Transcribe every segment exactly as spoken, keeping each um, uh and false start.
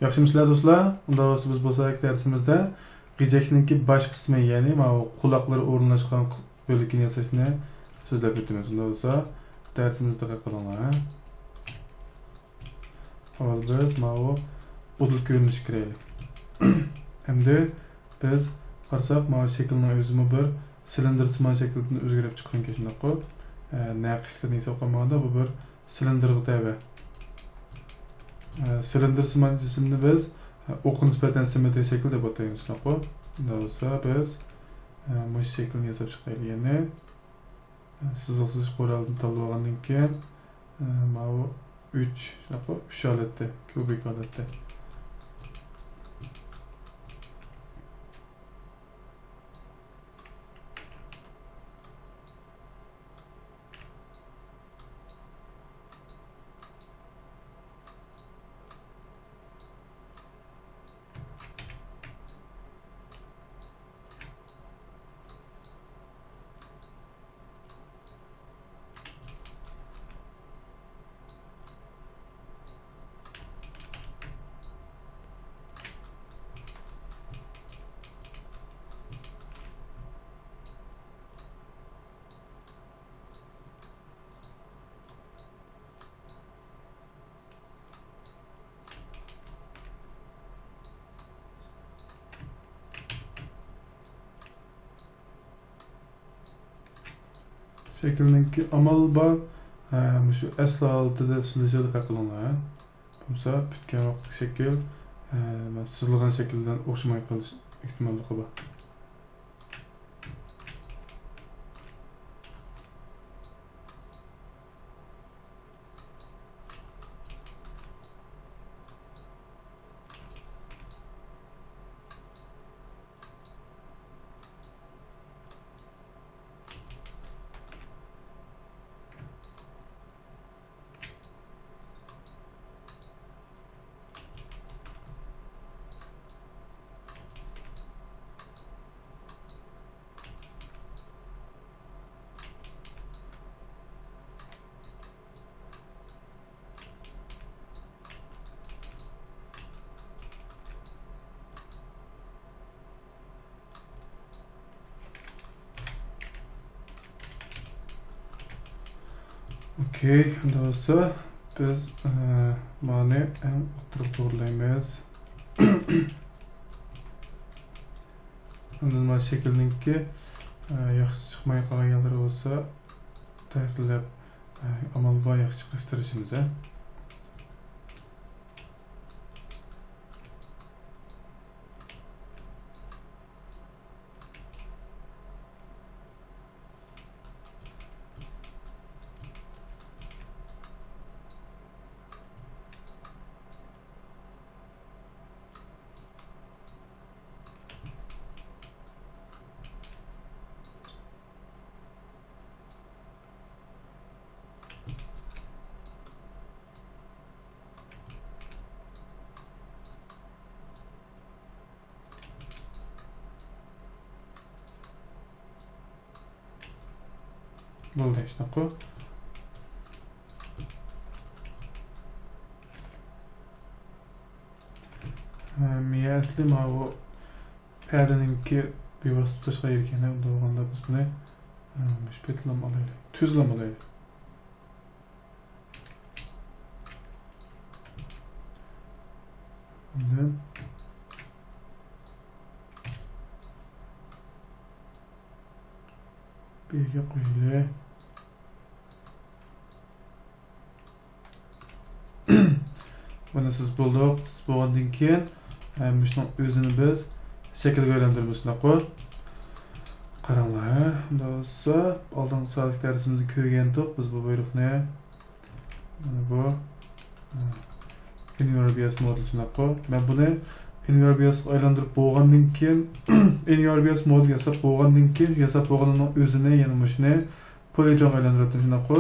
ياخشىمۇسىلەر دوستلار؟ ئۇنداق بولسا بىز بولسا دەرسىمىزدە غىجەكنىڭكى باش قىسمى، يەنى ماۋۇ قۇلاقلىرى ئورۇنلاشقان بۆلىكىنى ياساشنى سۆزلەپ ئۆتىمىز. ئۇنداق بولسا دەرسىمىزگە دىققەت قىلىڭلار. ئاۋۋال بىز ماۋۇ ئۇدۇل كۆرۈنۈشكە كىرەيلى. ئەمدى بىز قارىساق، ماۋۇ شەكىلنىڭ ئۆزىمۇ بىر سىلىندىرسىمان شەكىلدىن ئۆزگىرىپ چىققانكەن، شۇنداققۇ؟ ئە، نەقىشلىرىنى ھېسابقا ئالمىغاندا، بۇ بىر سىلىندىرغا تەۋە. ئە، سىلىندىرسىمان جىسىمنى بىز، ئە، ئوققا نىسبەتەن سىممېترىيە شەكىلدە ئاتايمىز، شۇنداققۇ؟ شۇنداق بولسا بىز، ئە، مۇشۇ شەكىلنى ياساپ چىقايلى يەنە. سىزىقسىز قورالدىن تاللىۋالغاندىن كېيىن، ئە، ماۋۇ ئۈچ، شۇنداققۇ؟ ئۈچ ھالەتتە، كۇبىك ھالەتتە. شەكىلنىڭكى ئامال بار، ھە، مۇشۇ ئەسلى ھالىتىدە سىزىلىشىغا دىققەت قىلىڭلار، ھە. بولمىسا پۈتكەن ۋاقىتلىق شەكىل، ھە، مەن سىزىلغان شەكىلدىن ئوخشىماي قېلىش ئېھتىماللىقى بار. ئوكەي، ئۇنداق بولسا بىز، ئە، مانى ئەڭ ئوتتۇرىغا توغرىلايمىز. ئاندىن مانا شەكىلنىڭكى، ئە، ياخشى چىقماي قالغان يەرلىرى بولسا تەھرىرلەپ، ئە، ئامال بار ياخشى چىقىرىشقا تىرىشىمىز، ھە. بولدى، شۇنداققۇ؟ ھە، مىيە ئەسلى ماۋۇ پەدىنىڭكى بىۋاسىتە تۇتاشقان يېرى ئىكەن، ئۇنداق بولغاندا بىز بۇنى، ھە، مۇشۇ پېتىلام ئالايلى. تۈزلەم ئالايلى. ئاندىن بىرگە قويايلى. بۇنى سىزىپ بولدۇق. سىزىپ بولغاندىن كېيىن، ئە، مۇشۇنىڭ ئۆزىنى بىز شەكىلگە ئايلاندۇرىمىز، شۇنداققۇ؟ قاراڭلار، ھە؟ ئۇنداق بولسا، ئالدىنقى سائەتلىك دەرسىمىزدە كۆرگەنتۇق بىز بۇ بۇيرۇقنى. مانا بۇ، ھە، ئېن يۇ ئار بى ئېس مودېل، شۇنداققۇ؟ مەن بۇنى ئېن يۇ ئار بى ئېسقا ئايلاندۇرۇپ بولغاندىن كېيىن، ئېن يۇ ئار بى ئېس مودېل ياساپ بولغاندىن كېيىن، ياساپ بولغىنىنىڭ ئۆزىنى، يەنە مۇشۇنى پولىجونغا ئايلاندۇرۇۋەتتىم، شۇنداققۇ؟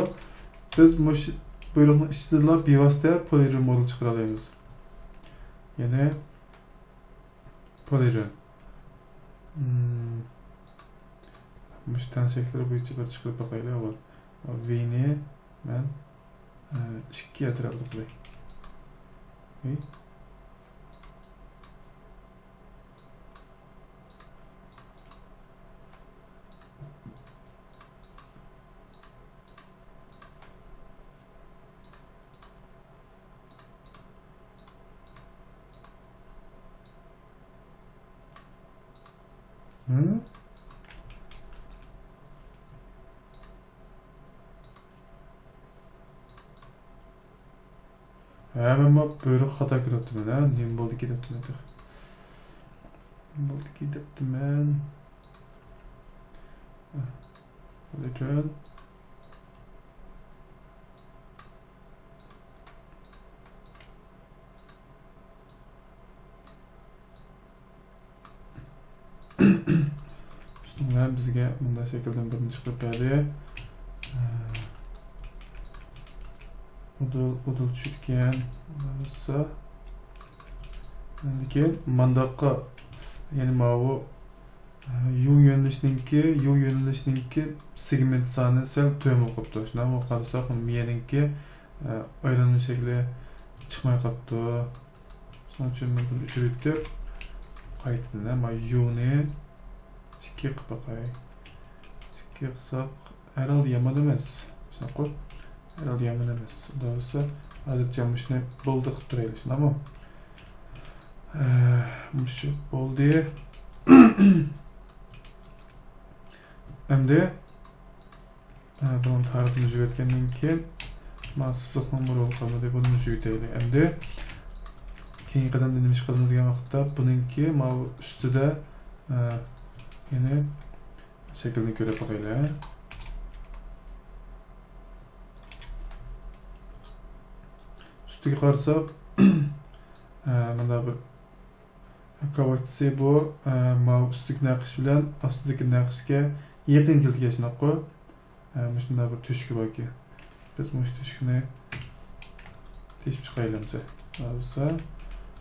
بىز مۇشۇ بۇيرۇقنىڭ ئىچىدىلا بىۋاسىتە پولىجون مودېل چىقىرالايمىز. يەنى پولىجون. مم. مۇشۇ تەڭشەكلىرى بويىچە بىر چىقىرىپ باقايلى ئاۋۋال. ۋىنى مەن، ئە، ئىككى ئەتراپلىق قىلاي. ۋى. ھە، مەنمۇ بۇيرۇق خاتا كۆرۈۋاتىمەن، ھە؟ نېمە بولدىكى دەپتىمەن تېخى. نېمە بولدىكى دەپتىمەن. ھە. بۇنىڭ ئۈچۈن شۇنىڭ بىلەن بىزگە مۇنداق شەكىلدىن بىرنى چىقىرىپ بەردى. ئۇدۇل، ئۇدۇل چۈشىدىكەن. بولسا، ئاندىن كېيىن مانداققا، يەنى ماۋۇ، يۇ يۆنىلىشنىڭكى، يۇ يۆنىلىشنىڭكى سېگمېنت سانى سەل تۆۋەن بولۇپ قاپتۇ. شۇنداقمۇ قارىساق، مىيەنىڭكى، ئايلانما شەكلى چىقماي قاپتۇ. شۇنىڭ ئۈچۈن مەن بۇنى ئۆچۈرۈۋېتىپ، قايتىدىن، ھە، مانا يۇنى ئىككى قىلىپ باقاي. ئىككى قىلساق، ھەرھالدا يامان ئەمەس. شۇنداققۇ؟ ھەرھالدا يامان ئەمس. خۇدا بۇيرۇسا، ھازىرچە مۇشۇنى بولدى قىلىپ تۇرايلى، شۇنداقمۇ؟ ھە، مۇشۇ بولدى. ئەمدى ھە، بۇنىڭ تارىخىنى يۈزۈۋەتكەندىن كېيىن، مانا سىزىقنىڭ رولى قالمىدى، بۇنى يۈزۈۋېتەيلى. ئەمدى كېيىنكى قەدەمدە نېمە ئىش قىلىمىز دېگەن ۋاقىتتا، بۇنىڭكى ماۋۇ ئۈستىدە، ھە، يەنى شەكىلنى كۆرۈپ باقايلى. ئۈستىگە قارىساق، ھە، مۇنداق بىر كاۋاچىسى بۇ، ئە، ماۋۇ ئۈستتىكى نەقىش بىلەن ئاستىدىكى نەقىشكە يېقىن كېلىدىكەن، شۇنداققۇ؟ ئە، مۇشۇنداق بىر تۆشۈكى باركەن. بىز مۇشۇ تۆشۈكنى تېشىپ چىقايلى ئەمسە. بولسا،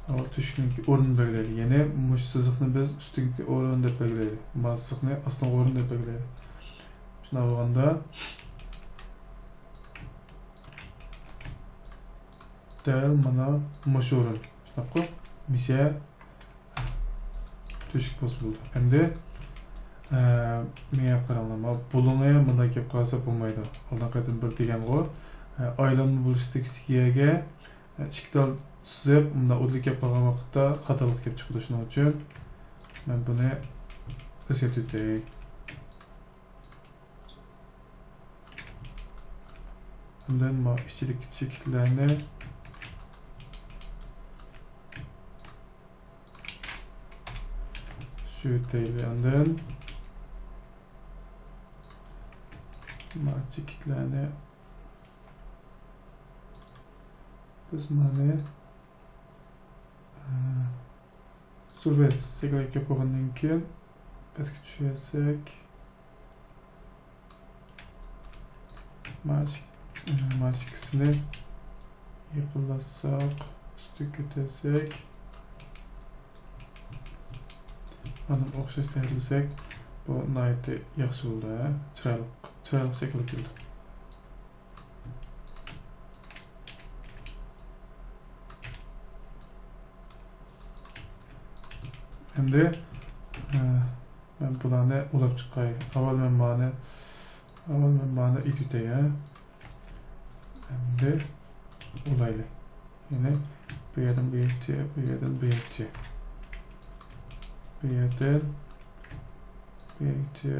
ئاۋۋال تۆشۈكنىڭكى ئورنىنى بەلگىلەيلى. يەنى مۇشۇ سىزىقنى بىز ئۈستۈنكى ئورۇن دەپ بەلگىلەيلى. مانا سىزىقنى ئاستىنقى ئورۇن دەپ بەلگىلەيلى. شۇنداق بولغاندا، دەل مانا مۇشۇ ئورۇن. شۇنداققۇ؟ مىشە تۆشۈك بولسا بولىدۇ. ئەمدى، ئە، مېڭە قاراڭلار. ما بۇلۇڭى مۇنداق كەپ قالسا بولمايدۇ. ئالدىنقى قېتىم بىر دېگەنغۇ، ئە، ئايلانما بولۇشتىكى يەرگە، ئە، ئىككى تال سىزىق مۇنداق ئۇدۇل كەپ قالغان ۋاقىتتا خاتالىق كەپ چىقىدۇ. شۇنىڭ ئۈچۈن مەن بۇنى ئۆزگەرتىۋېتەي. ئاندىن ما ئىچىدىكى چېكىتلەرنى سۈرتەيلى. ئاندىن ما چېكىتلەرنى بىز مانى، ئە، سۇرفەيس شەكىلگە كەپ بولغاندىن كېيىن، پەسكە چۈشۈرسەك، مانا ئىك-، مانا ئىككىسىنى يېقىنلاتساق، ئۈستىگە كۆتۈرسەك، مانا ئوخشاش تەييارلىسەك، بۇ ناھايىتى ياخشى بولىدۇ، ھە؟ چىرايلىق، چىرايلىق شەكىلگە كېلىدۇ. ئەمدى، ئە، مەن بۇلارنى ئۇلاپ چىقاي. ئاۋۋال مەن مانى، ئاۋۋال مەن مانى ئېتىۋېتەي، ھە. ئەمدى ئۇلايلى. يەنى بۇ يەردىن بۇ يەرگىچە، بۇ يەردىن بۇ يەرگىچە. بۇ يەردىن بۇ يەرگىچە.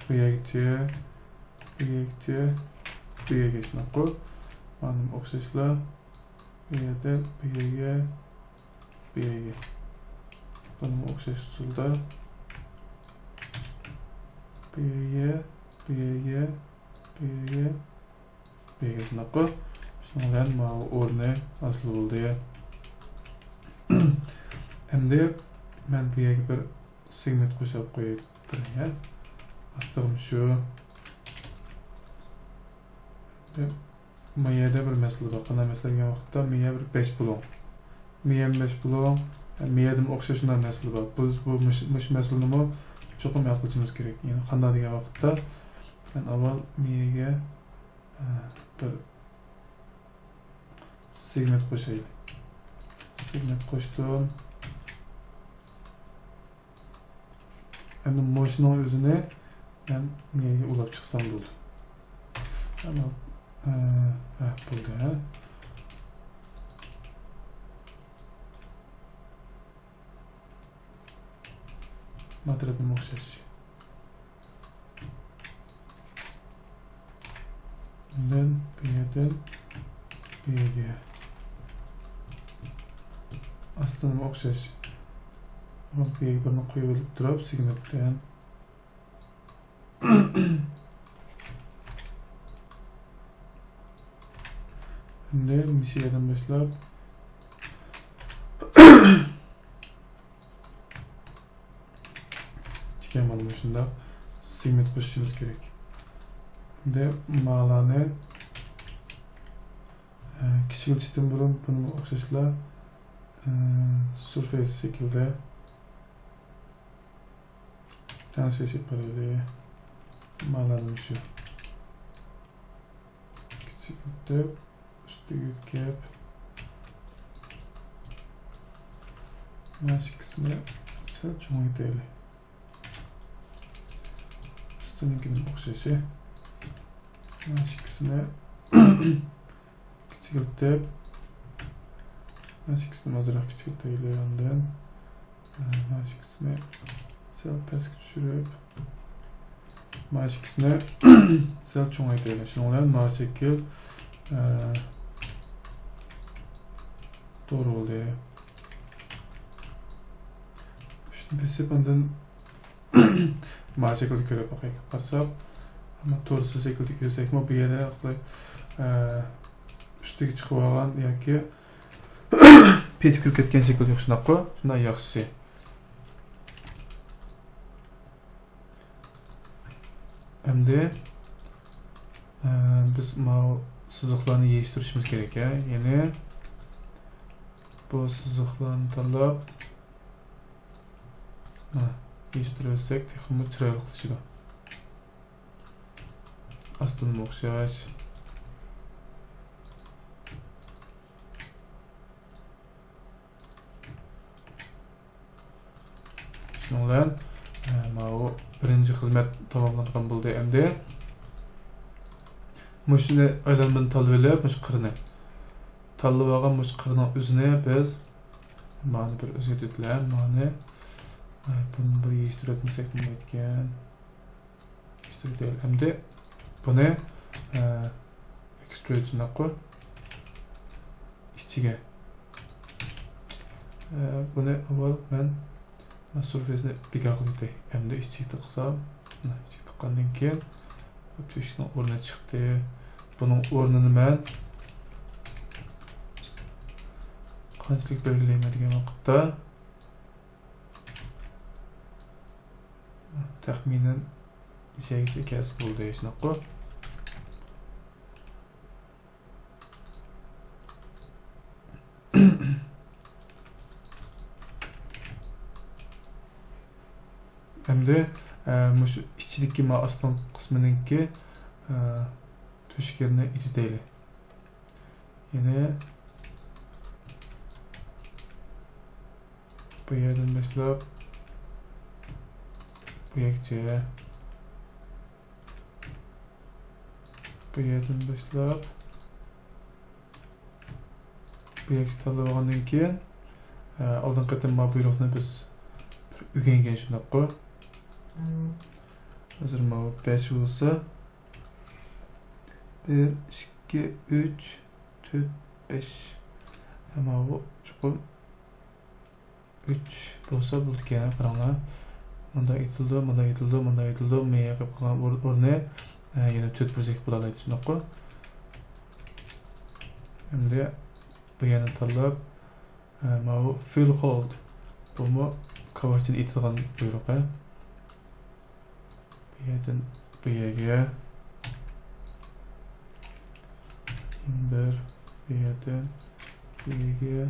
بۇ يەرگىچە، بۇ يەرگىچە، بۇ يەرگە شۇنداققۇ؟ مانىمۇ ئوخشاشلا. بۇ يەردە، بۇ يەرگە، بۇ يەرگە. بۇنىمۇ ئوخشاش ئۇسۇلدا. بۇ يەرگە، بۇ يەرگە، بۇ يەرگە، بۇ يەرگە. بەرگەن شۇنداققۇ؟ شۇنىڭ بىلەن ماۋۇ ئورنى ھاسىل بولدى. ئەمدى مەن بۇ يەرگە بىر سېگمېنت قوشۇپ قويۇپ بېرەي. ئاستىغىمۇ شۇ. ئەمدى ما يەردە بىر مەسىلە بار. قانداق مەسىلە دېگەن ۋاقىتتا، ما يەر بىر بەش بۇلۇڭ. ما يەر بەش بۇلۇڭ. ما يەردىمۇ ئوخشاش شۇنداق مەسىلە بار. بىز بۇ مۇش-، مۇشۇ مەسىلىنىمۇ چوقۇم ھەل قىلىشىمىز كېرەك. يەنى قانداق دېگەن ۋاقىتتا، مەن ئاۋۋال ما يەرگە بىر سېگمېنت قوشايلى. سېگمېنت قوشتۇم. ئەمدى مۇشۇنىڭ ئۆزىنى مەن نېگە ئۇلاپ چىقسام بولدى. ئەمما، ئە، ھە، بولدى، ھە. ماترىتنىمۇ ئوخشاش. ئاندىن بۇ يەردىن بۇ يەرگە. ئاستىنىمۇ ئوخشاش. بۇ يەرگە بىرنى قويۇۋېلىپ تۇرۇپ، سېگمېنتتىن. ئەمدى مۇشۇ يەردىن باشلاپ ئىككى مانا مۇشۇنداق سېگمېنت قوشۇشىمىز كېرەك. ئەمدى مالارنى، ئە، كىچىكلىتىشتىن بۇرۇن بۇنىمۇ ئوخشاشلا، ئە، سۇرفەيس شەكلىدە تەڭشەشتۈرۈپ قويايلى. مانا مۇشۇ. كىچىكلىتىپ، ئۈستىگە ئۆتكەپ، مانا ئىككىسىنى سەل چوڭايتايلى. ئۈستىنىڭكىنىڭ ئوخشىشى. مانا ئىككىسىنى كىچىكلىتىپ، مانا ئىككىسىنى ئازراق كىچىكلىتەيلى ئاندىن. مانا ئىككىسىنى سەل پەسكە چۈشۈرۈپ، مانا ئىككىسىنى سەل چوڭايتايلى. شۇنىڭ بىلەن مانا شەكىل، ئە، توغرا بولدى. ئۈچنى بېسىپ، ئاندىن مانا شەكىلدە كۆرۈپ باقايلى. قارىساق، ئەمما تورسى شەكىلدە كۆرسەكمۇ، بۇ يەردە، ئە، ئۈستىگە چىقىۋالغان ياكى پېتىپ كىرىپ كەتكەن شەكىلدە يوق، شۇنداققۇ؟ شۇنداق ياخشىسى. ئەمدى، ئە، بىز ماۋۇ سىزىقلارنى يېيىشتۈرۈشىمىز كېرەك، ھە؟ يەنى بۇ سىزىقلارنى تاللاپ، ھە، يېيىشتۈرۈۋەتسەك تېخىمۇ چىرايلىقلىشىدۇ. ئاستىنىمۇ ئوخشاش. شۇنىڭ بىلەن، ئە، ماۋۇ بىرىنچى خىزمەت تاماملانغان بولدى ئەمدى. مۇشۇنى ئايلاندىن تاللىۋېلىپ، مۇشۇ قىرنى. تاللىۋالغان مۇشۇ قىرنىڭ ئۆزىنى بىز مانى بىر ئۆزگەرتىۋېتىلە. مانى، ئە، بۇنى بىر يېيىشتۈرۈۋەتمىسەك بولمايدىكەن. ئەمدى بۇنى، ئە، ئېكسترۇد شۇنداققۇ؟ ئىچىگە. ئە، بۇنى ئاۋۋال مەن سۇرفېيسنى بىكار قىلىپ ئۆتەي. ئەمدى ئىچىگە تىقسام، مانا ئىچىگە تىققاندىن كېيىن بۇ تۆشۈكنىڭ ئورنى چىقتى. بۇنىڭ ئورنىنى مەن قانچىلىك بەلگىلەيمەن دېگەن ۋاقىتتا، تەخمىنەن نېچەگىچە كەلسە بولدى، شۇنداققۇ؟ ئەمدى، ئە، مۇشۇ ئىچىدىكى ما ئاستىنقى قىسمىنىڭكى، ئە، تۆشۈك يېرىنى ئېتىۋېتەيلى. يەنى بۇ يەردىن باشلاپ بۇ يەرگىچە، بۇ يەردىن باشلاپ بۇ يەرگىچە تاللىۋالغاندىن كېيىن، ئە، ئالدىنقى قېتىم ما بۇيرۇقنى بىز بىر ئۆگەنگەن شۇنداققۇ؟ ھازىر ماۋۇ بەش بولسا، بىر، ئىككى، ئۈچ، تۆت، بەش. ئەمما بۇ چوقۇم ئۈچ بولسا بولىدىكەن، قاراڭلار. مۇنداق ئېيتىلىدۇ، مۇنداق ئېيتىلىدۇ، مۇنداق ئېيتىلىدۇ. مېيەگە قالغان ئور-، ئورنى، ئە، يەنە تۆت بۇرسەك بولالايدۇ، شۇنداققۇ؟ ئەمدى بۇ يەرنى تاللاپ، ئە، ماۋۇ فىل ھولد. بۇمۇ كاۋاچنى ئېتىدىغان بۇيرۇق، ھە. بۇ يەردىن بۇ يەرگە. بىر، بۇ يەردىن بۇ يەرگە،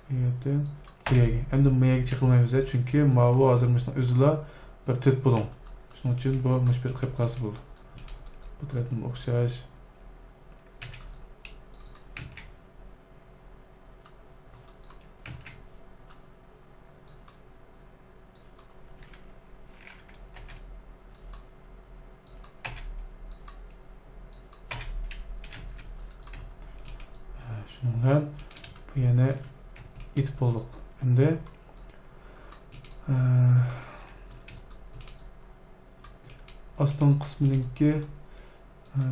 بۇ يەردىن بۇ يەرگە. ئەمدى بۇ يەرگە چېقىلمايمىز، چۈنكى ماۋۇ ھازىر مۇشۇنىڭ ئۆزىلا بىر تۆت بۇلۇڭ. شۇنىڭ ئۈچۈن بۇ مۇشۇ بىر قېلىپ قالسا بولىدۇ. بۇ تەرەپتىن ئوخشاش. شۇنىڭ بىلەن بۇ يەنە ئېتىپ بولدۇق. ئەمدى، ئە، ئاستىنقى قىسمىنىڭكى، ئە،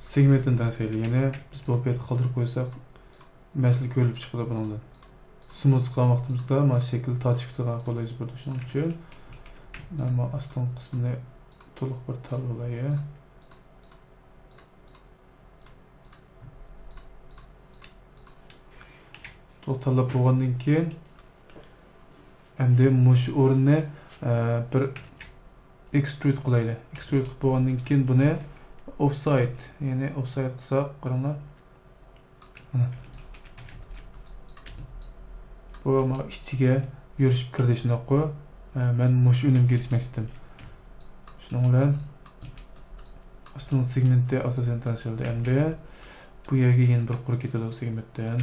سېگمېنتىنى تەڭشەيلى. يەنى بىز بۇ پېتى قالدۇرۇپ قويساق، مەسىلە كۆرۈلۈپ چىقىدۇ بۇنىڭدىن. سمۇز قىلغان ۋاقتىمىزدا مانا شەكىل تارتىشىپ كېتىدىغان قولايلىق بولىدۇ. شۇنىڭ ئۈچۈن مەن بۇ ئاستىنقى قىسمىنى تولۇق بىر تاللىۋالاي. تولۇق تاللاپ بولغاندىن كېيىن، ئەمدى مۇشۇ ئورۇننى، ئە، بىر ئېكسترۇد قىلايلى. ئېكسترۇد قىلىپ بولغاندىن كېيىن بۇنى ئوفسايد، يەنى ئوفسايد قىلساق، قاراڭلار. مانا. بۇ مانا ئىچىگە يۈرۈشۈپ كىردى، شۇنداققۇ؟ ئە، مەن مۇشۇ ئۈنۈمگە ئېرىشمەكچىدىم. شۇنىڭ بىلەن ئاستىنىڭ سېگمېنتى ئاساسەن تەڭشەلدى. ئەمدى بۇ يەرگە يەنە بىر قۇر كېتىدۇ سېگمېنتتىن.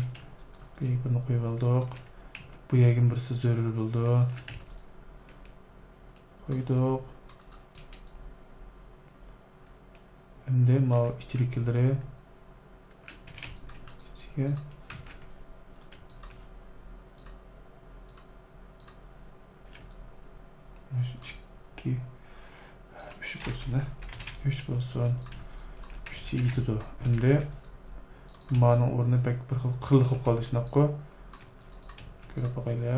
بۇ يەرگە بىرنى قويۇۋالدۇق. بۇ يەرگە بىرسى زۆرۈر بولىدۇ. قويدۇق. ئەمدى ماۋۇ ئىچىدىكىلىرى ئىچىگە. مۇشۇ ئىككى، ئۈچ بولسۇن، ھە. ئۈچ بولسۇن. ئۈچ يېتىدۇ. ئەمدى مانىڭ ئورنى بەك بىر خىل قىرلىق بولۇپ قالدى، شۇنداققۇ؟ كۆرۈپ باقايلى.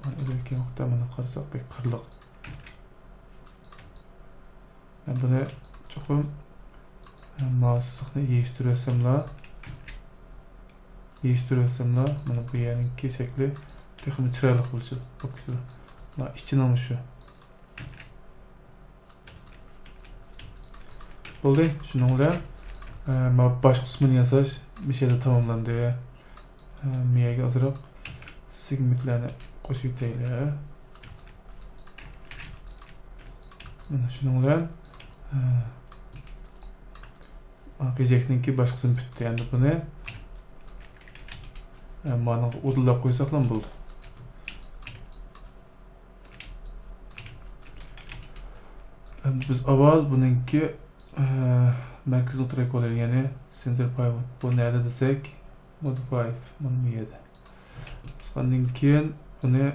مانا ئۆلۈۋەتكەن ۋاقىتتا مانا قارىساق بەك قىرلىق. مەن بۇنى چوقۇم، ئە، ماۋۇ سىزىقنى يىغىشتۇرۇۋەتسەملا، يىغىشتۇرۇۋەتسەملا، مانا بۇ يەرنىڭكى شەكلى تېخىمۇ چىرايلىق بولۇشى بولۇپ كېتىدۇ. مانا ئىچىنىڭ مۇشۇ. بولدى، شۇنىڭ بىلەن، ئە، ماۋۇ باش قىسمىنى ياساش مۇشۇ يەردە تاماملاندى. ئە، مىيەگە ئازراق سېگمېنتلەرنى قوشۇۋېتەيلى. مانا شۇنىڭ بىلەن، ئە، بېجەكنىڭكى باش قىسمى پۈتتى. ئەمدى بۇنى، ئە، مانىڭغا ئۇدۇللاپ قويساقلا بولدى. ئەمدى بىز ئاۋۋال بۇنىڭكى، ئە، مەركىزىنى ئوتتۇرىغا قويايلى، يەنى سېنتىر پايۋوت. بۇ نەدە دېسەك، مودىفاي، مانا بۇ يەردە. باسقاندىن كېيىن بۇنى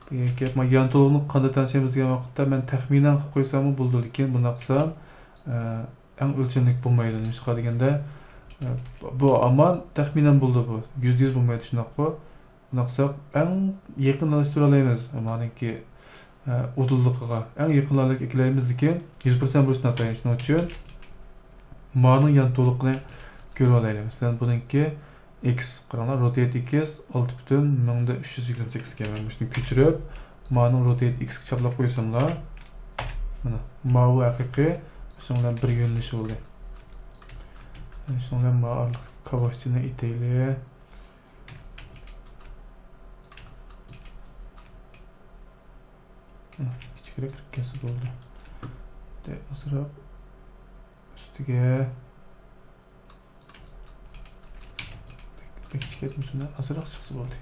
بۇ يەرگە كېلىپ، مانا يان تولۇقنى قانداق تەڭشەيمىز دېگەن ۋاقىتتا مەن تەخمىنەن قىلىپ قويساممۇ بولىدۇ، لېكىن بۇنداق قىلسام، ئە، ئەڭ ئۆلچەملىك بولمايدۇ. نېمىشقا دېگەندە، ئە، بۇ ئامان تەخمىنەن بولىدۇ بۇ. يۈزدە يۈز بولمايدۇ شۇنداققۇ. بۇنداق قىلساق، ئەڭ يېقىنلاشتۇرالايمىز مانىڭكى، ئە، ئۇدۇللۇقىغا. ئەڭ يېقىنلارلىق ئەكېلەيمىز، لېكىن يۈز پىرسەنت بولۇشى ناتايىن. شۇنىڭ ئۈچۈن مانىڭ يان تولۇقىنى كۆرۈۋالايلى. مەسىلەن، بۇنىڭكى ئېكس، قاراڭلار، روتەيت ئېكس ئالتە پۈتۈن مىڭدا ئۈچ يۈز يىگىرمە سەككىز ئىكەن. مەن مۇشۇنى كۆچۈرۈپ، مانىڭ روتەيت ئېكسكە چاپلاپ قويساملا، مانا، ماۋۇ ھەقىقىي، شۇنىڭ بىلەن بىر يۆنىلىش بولدى. شۇنىڭ بىلەن ماۋۇ ئارىلىق كاۋاشچىنى ئېتەيلى. مانا، ئىچىگىرەك كىرىپ كەتسە بولدى. دە، ئازراق ئۈستىگە. بەك، بەك چىقىپ كەتمىسۇن، ئازراق چىقسا بولدى.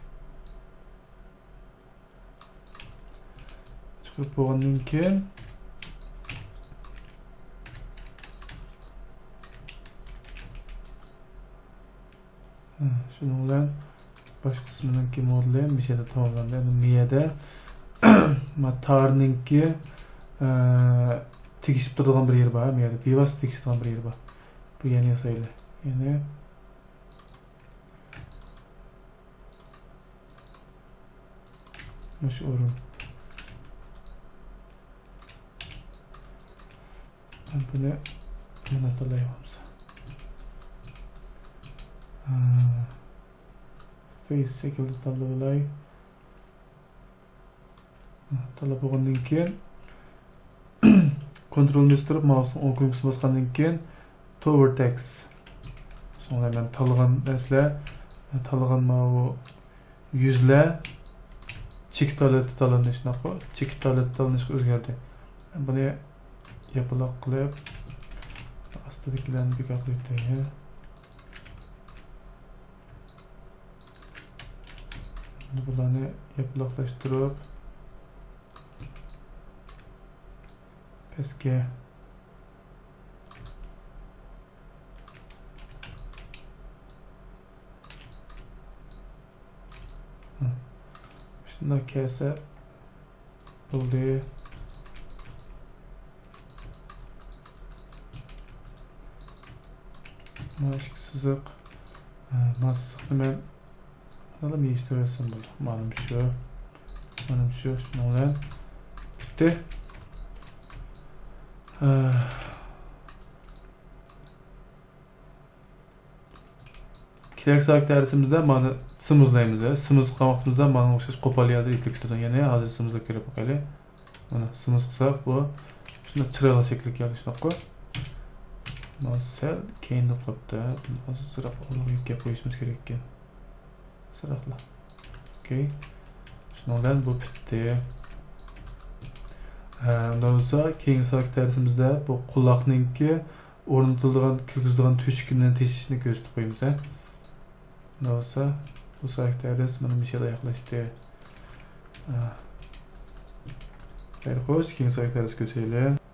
چىقىرىپ بولغاندىن كېيىن، ھە، شۇنىڭ بىلەن باش قىسمىنىڭكى مودېلى مىيەدە تاماملاندى. ئەمدى مىيەدە، ما، تارنىڭكى، ئە، تېگىشىپ تۇرىدىغان بىر يېرى بار، مىيەدە بىۋاسىتە تېگىشىدىغان بىر يېرى بار. بۇ يەنە ياسايلى. يەنە مۇشۇ ئورۇن. بۇنى مانا تاللايمىز. فېيس شەكلىدە تاللىۋالاي. تاللاپ بولغاندىن كېيىن، كونترول بېسىپ تۇرۇپ، ماۋۇسنىڭ ئوڭ كۇنۇپكىسىنى باسقاندىن كېيىن، تو ۋېرتەكس. شۇڭا مەن تاللىغان نەرسىلەر، تاللىغان ماۋۇ يۈزلەر چېكىت ھالەتتە تاللاندى، شۇنداققۇ؟ چېكىت ھالەتتە تاللىنىشقا ئۆزگەردى. بۇنى ياپىلاق قىلىپ، ئاستىدىكىلەرنى بىكار قىلىپ تەييار. بۇلارنى ياپىلاقلاشتۇرۇپ، پەسكە. شۇنداق كەلسە، بولدى. مانا ئىككى سىزىق. ئە، مانا سىزىقنى مەن مانا يىغىشتۇرۇۋەتسەم بولىدۇ. مانا شۇ. مانا شۇ. شۇنىڭ بىلەن پۈتتى. ئە، كېلەكسى دەرسىمىزدە مانا سىمىزلايمىز. سىمىزلىغان ۋاقتىمىزدا مانا ئوخشاش قوپال يەردە ئېتىلىپ كېتىدۇ. يەنى ھازىر سىمىزلاپ كۆرۈپ باقايلى. مانا سىمىز قىلساق بۇ شۇنداق چىرايلىق شەكىلگە كەلدى، شۇنداققۇ؟ مانا سەل كەينىدە قاپتۇ. بۇنى ئازراق ئالدىغا يۆتكەپ قويۇشىمىز كېرەك ئىكەن. ئازراقلا. ئوكەي. شۇنىڭ بىلەن بۇ پۈتتى. ھە، ئۇنداق بولسا كېيىنكى سائەت دەرسىمىزدە بۇ قۇلاقنىڭكى ئورنىتىلىدىغان، كىرگۈزىدىغان تۆشۈكىنى تېشىشنى كۆرسىتىپ قويىمىز، ھە. ئۇنداق بولسا بۇ سائەت دەرس مانا مۇشۇ يەردە ئاياغلاشتى. ھە. خەير خوش، كېيىنكى سائەت دەرس كۆرۈشەيلى.